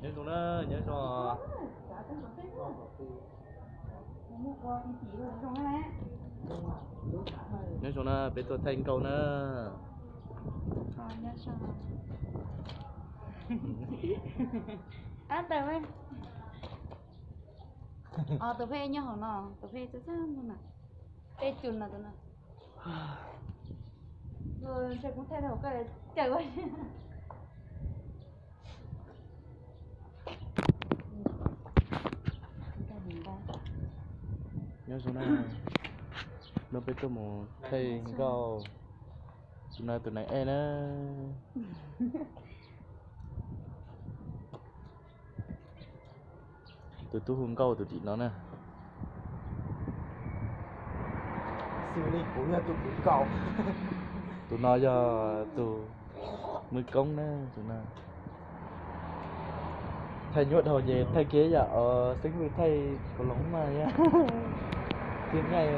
Nyob zoo na, nyob zoo. Nyob zoo na, peb tuaj thaij nkauj na. Tus phej nyob hauv no, tus phej txaj txaj muag na. Tej cus no tus no. Ntshe kuv thaij tau koj caw. Nyob zoo na, no peb tuaj mus thaij nkauj. Tus no tus neeg ej na. Tus tub hu nkauj tus tim no na. Xws li kuv yog tus kuv kaus. Tus no yog tus muaj koob na, tus no. Thaij nyuaj dhau ces thaij kiag yam os, xeeb hwj thaij kaus hloov mas thiab nqaij.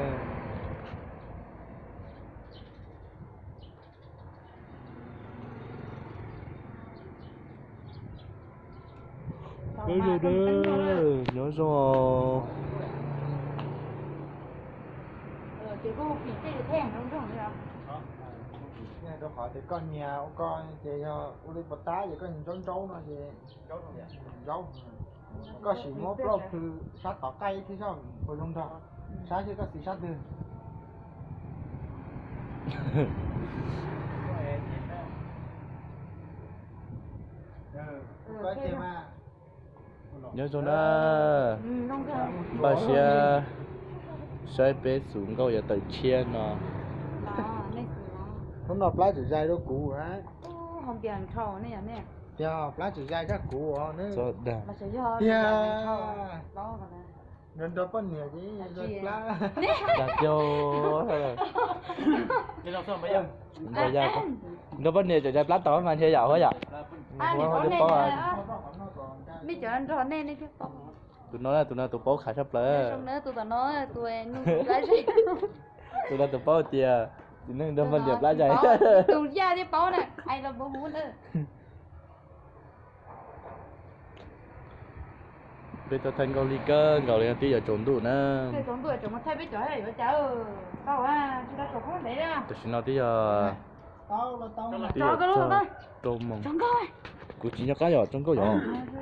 Nyob zoo na, nyob zoo. Rau qhov tias koj nyias ua koj ces yog ua li puas tab ces koj nyias ntsaub ntsaub no ces ntsaub. Koj sim muab plaub plhws sab tom qab ib thib soj puas zoo nrog, saib seb koj txiv sab twg. Nyob zoo na, npaj siab saib peb xus nkauj yuav tawm tshiab no. Hnub no plab tseem zais rau kuv. Tiag, plab tseem zais rau kuv os. Tiag, nrog poj niam ces zais plab. Nrog poj niam tseem zais plab tau mas ntshe yam huab yam. Tus no, tus no tus paub khav tshaj plaws. Tus no tus paub tias txiv neej nrog poj niam plab zais. Tus yaj thiab paub na, hais los puas hu na. Peb tuaj thaij nkauj li kawg nkaus li no twb yuav tsaus ntuj na. Tam sim no twb yog, twb yog rau moos. Kuv tsis nco qab yog tsaus nkauj yom.